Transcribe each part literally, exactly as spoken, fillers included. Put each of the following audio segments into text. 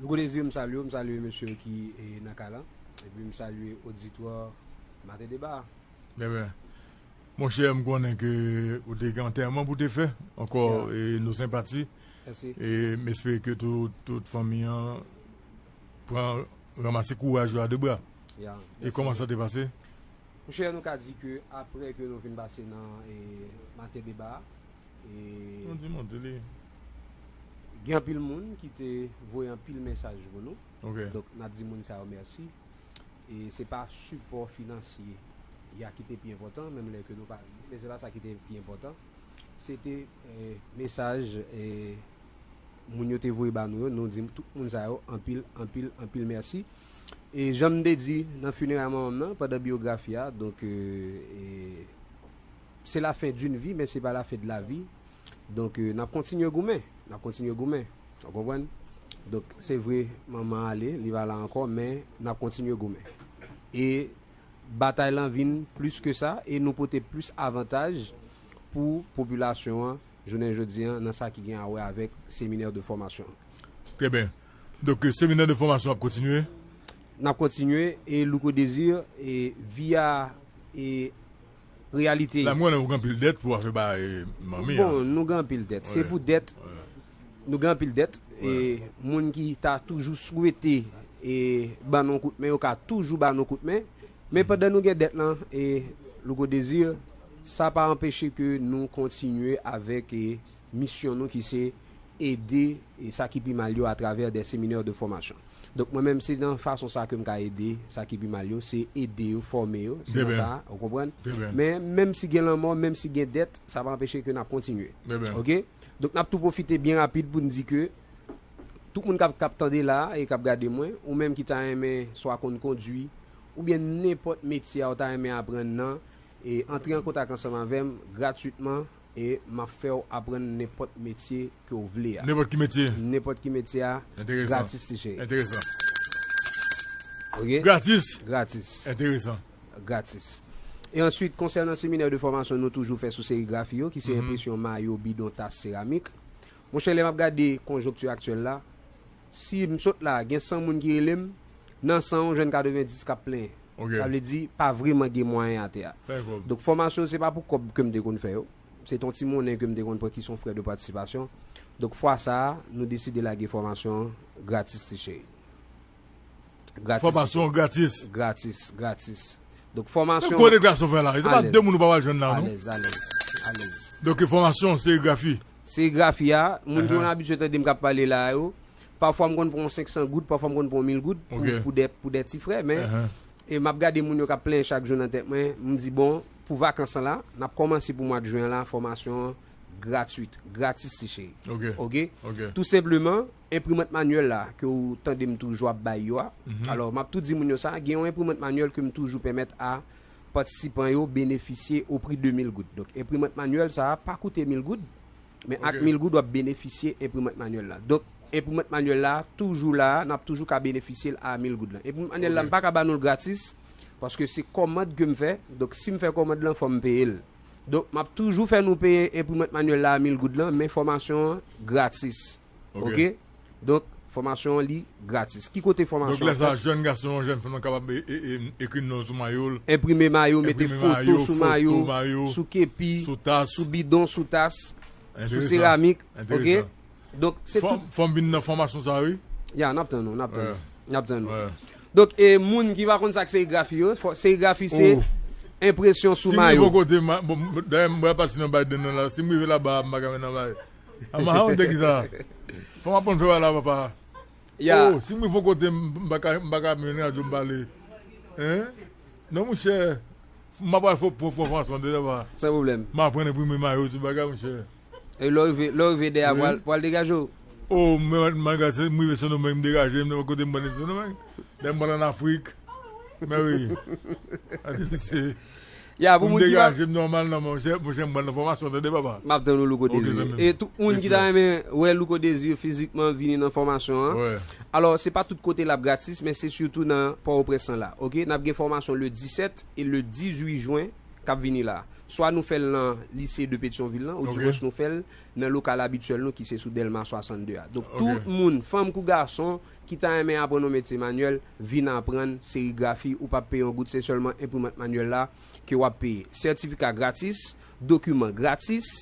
Louko Désir, m salye w, m salye mesye yo ki e, nan kay la. Epi m salye oditwa Maten Deba. Ebyen, monchè, m konnen ke ou te gen antèman pou te fè ankò. E nou senpati. E m espere ke tout, tout fanmi an pran, ranmase kouraj yo a de bra. E kòman sa te pase? Monchè, nou ka di ke apre ke nou fin pase nan e, Maten Deba, e, gen anpil moun ki te voye anpil mesaj pou nou. Donk, n ap di moun sa yo mèsi. E se pa sipò finansye ya ki te pi enpòtan, menm lè ke nou pa rive, men se pa sa ki te pi enpòtan. Se te e, mesaj e, moun yo te voye ba nou yo, nou di tout moun sa yo anpil, anpil, anpil mèsi. E jan m te di nan fineray manman m nan, pandan biyografi a, donk, e, e, c'est la fin d'une vie, mais c'est pas la fin de la vie. Donk, e, n ap kontinye goumen, n ap kontinye goumen. Ou konprann? Donk, se vre, manman ale, li pa la ankò, men n ap kontinye goumen. E batay lan vin plis ke sa, e nou pote plis avantaj pou popilasyon an, jounen jodi an, nan sa ki gen a wè avèk seminè de fòmasyon. Trè byen. Donk, e, seminè de fòmasyon ap kontinye? N ap kontinye, e Louko Désir, e via, e reyalite. La, m konnen ou gen anpil dèt pou afè ba e, manmi an. Bon, nou gen anpil dèt. Se pou dèt, nou gen anpil dèt. E moun ki ta toujou swete e ban nou kout men, yo ka toujou ba nou kout men. Men pandan nou gen dèt lan, e Louko Désir, sa pa anpeche ke nou kontinye avèk e, misyon nou ki se ede e, sa ki pi mal yo atravè de seminè de fòmasyon. Donk, mwen menm, se nan fason sa ke m ka ede sa ki pi mal yo, se ede yo, fòme yo, se nan sa, ou konprann? Men, menm si gen lanmò, menm si gen dèt, sa pa anpeche ke n ap kontinye. Oke? Donk, n ap tou pwofite byen rapid pou n di ke tout moun k ap, k ap tande la a e k ap gade mwen, ou menm ki ta renmen swa konn kondui, oubyen nenpòt metye a ou ta renmen aprann nan, e antre an kontak ansanm avè m gratwitman, e m ap fè w aprann nenpòt metye ke w vle a. Nenpòt ki metye? Nenpòt ki metye a, gratis, ti cheri. Enteresan. Oke? Gratis? Gratis. Enteresan. Gratis. E answit, konsènan seminè de fòmasyon nou toujou fè sou serigrafi yo, ki se enpresyon mayo, bidon, tas, seramik. Monchè, lè m ap gade konjonkti aktyèl la, si m sot la, gen san moun ki rele m, nan san, w jwenn katrevenndis k ap plenyen. Sa vle di, pa vrèman gen mwayen atè a. Donk, fòmasyon yo, se pa pou kòb ke m te konn fè yo. Se t on ti monnen ke m te konn pran ki s on frè de patisipasyon. Donk, fwa sa a, nou deside lage fòmasyon an gratis, ti cheri. Gratis. Fòmasyon gratis. Gratis, gratis. Donk, fòmasyon. Se gwo deklarasyon w fè la. Se pa de moun ou pa pral jwenn la, non? Alèz, alèz, alèz. Donk, fòmasyon serigrafi. Serigrafi a, moun ki konn abitye tande m k ap pale la a yo, pafwa m konn pran yon senk san goud, pafwa m konn pran yon mil goud pou, pou de, pou de ti frè, men, e m ap gade moun yo k ap plenyen chak jou nan tèt mwen, m di, bon, pou vakans lan la, n ap kòmanse pou mwa jen la, fòmasyon an gratwit, gratis, ti cheri. Oke? Tou senpleman, enprimant manyèl la ke w tande m toujou ap bay yo a. Alò, m ap tou di moun yo sa, gen yon enprimant manyèl ke m toujou pèmèt a patisipan yo benefisye o pri de mil goud. Donk, enprimant manyèl sa a pa koute mil goud, men ak mil goud w ap benefisye enprimant manyèl la. Donk, enprimant manyèl la toujou la, n ap toujou ka benefisye l a mil goud lan. Enprimant manyèl la, m pa ka ba nou l gratis, paske se kòmand ke m fè. Donk, si m fè kòmand lan, fò m peye l. Donk, m ap toujou fè nou peye enprimant manyèl la a mil goud lan, men fòmasyon an gratis. Oke? Donk, fòmasyon an li gratis. Ki kote fòmasyon an fèt? Donk, lè sa, jèn gason, jèn fanm nan kapab e, e, e, ekri non l sou mayo l. Enprime mayo, mete foto sou mayo, sou kepi, sou bidon, sou tas, sou seramik. Oke? Donk, se tout. Fò m vin nan fòmasyon sa, wi. Ya, n ap tann ou, n ap tann ou. N ap tann ou. Donk, e, moun ki pa konn sa k serigrafi yo, fò, serigrafi se enpresyon sou mayo. Si m rive yon kote, bon, dayè, m pral pase nan Biden nan la. Si m rive laba, m pa ka met nan bay. Ama, a, m te ki sa? Fò m aprann fè bagay la, papa. Oh, si m rive yon kote, m, m pa ka, m pa ka mennen radyo m pale. Hein? Non, monchè. M ap pral fò, fò, fò, fò, fò, deja, papa. San pwoblèm. M aprann enprime mayo, tout bagay, monchè. E lè w rive, lè w rive dèyè, pral, pral degaje w. Oh, men, malgre se, m rive Sendomeng, m degaje, m nenpòt kote m pral Sendomeng. Lè m pral ann Afrik. Men wi. Ate, se, ya, pou moun ki pa degaje m nòmal, non, monchè, monchè, m pral nan fòmasyon, tande, papa. M ap tann ou, Louko Désir. E tout moun ki ta renmen wè Louko Désir fizikman, vini nan fòmasyon an. Alò, se pa tout kote l ap gratis, men se sitou nan Pòtoprens lan la. Oke, n ap gen fòmasyon le disèt e le dizuit jen k ap vini la. Swa nou fè l nan lise de Petyonvil lan, oudimwens nou fè l nan lokal abityèl nou ki se sou Dèlma swasannde a. Donk, tout moun, fanm kou gason, ki ta renmen aprann yon metye manyèl, vin aprann serigrafi, ou p ap peye yon goud, se sèlman enprimant manyèl la ke w ap peye. Sètifika gratis, dokiman gratis,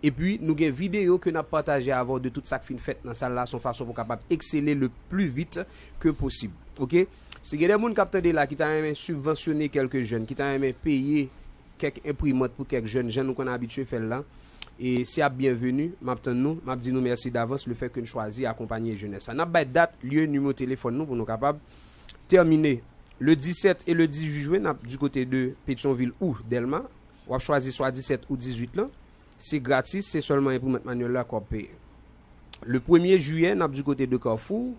epi nou gen videyo ke n ap pataje avè w de tout sa k fin fèt nan sal la, se yon fason pou w kapab eksele le pli vit ke posib. Oke? Si gen de moun k ap tande la ki ta renmen sibvansyone kèlke jèn, ki ta renmen peye kèk enprimant pou kèk jèn, jan nou konn abitye fè l la, e se ap byenveni, m ap tann nou, m ap di nou mèsi davans lefètke n chwazi akonpanye jenès la. N ap bay dat, lye, nimewo telefòn nou pou nou kapab tèmine. Le disèt e le dizuit jen, n ap di kote de Petyonvil ou Dèlma. W ap chwazi swa disèt ou dizuit lan. Se gratis, se sèlman enprimant manyèl la ke w ap peye. Le premye jiyè, n ap di kote de Kafou.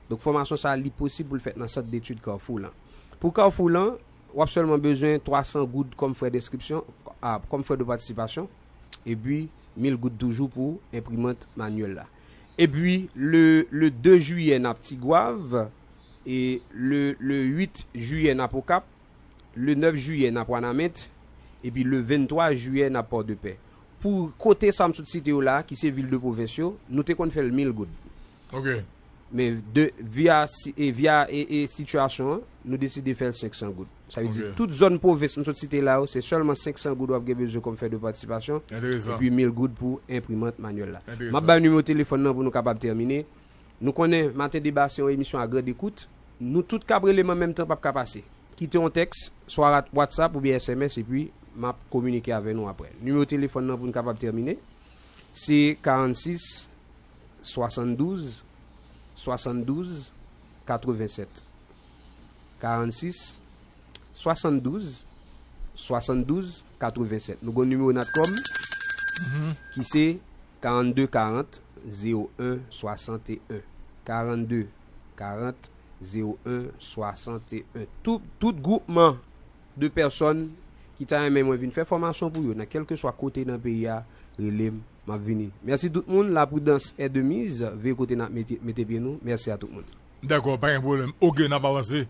Donk, fòmasyon sa a, li posib pou l fèt nan sant detid Kafou lan. Pou Kafou lan, w ap sèlman bezwen twa san goud kòm frè denskripsyon, a, kòm frè de patisipasyon, epi mil goud toujou pou enprimant manyèl la. Epi, le, le de jiyè, n ap Tigwav, e le, le uit jiyè, n ap Okap, le nèf jiyè, n ap Wanament, epi le venntwa jiyè, n ap Pòdepè. Pou kote sa m sot site yo la, ki se vil de pwovens yo, nou te konn fè l mil goud. Ok. Men de, via, si- e via e, e sitiyasyon an, nou deside fè l senk san goud. Sa vle di, Ok. Tout zòn pwovens m sot site la yo, se sèlman senk san goud w ap gen bezwen kòm frè de patisipasyon, Enteresan. epi mil goud pou enprimant manyèl la. Enteresan. M ap bay nimewo telefòn nan pou nou kapab tèmine. Nou konnen Maten Deba se yon emisyon a grand écoute. Nou tout k ap rele m an menm tan p ap ka pase. Kite yon tèks, swa rat- WhatsApp oubyen S M S, epi m ap kominike avè nou apre. Nimewo telefòn nan pou n kapab tèmine, se karannsis, swasanndouz, swasanndouz, katrevennsèt. Karannsis, swasanndouz, swasanndouz, katrevennsèt. Nou gen yon nimewo Natcom, ki se karannde karant, zewo en, swasanteyen. Karannde karant, zewo en, swasanteyen. Tout, tout gwoupman de pèsòn ki ta renmen mwen vin fè fòmasyon pou yo, nan kèlkeswa kote nan peyi a, rele m, m ap vini. Mèsi tout moun, la prudence est de mise, veye kote n ap mete, mete pye nou. Mèsi a tout moun. Dakò, pa gen pwoblèm. Ok, n ap avanse.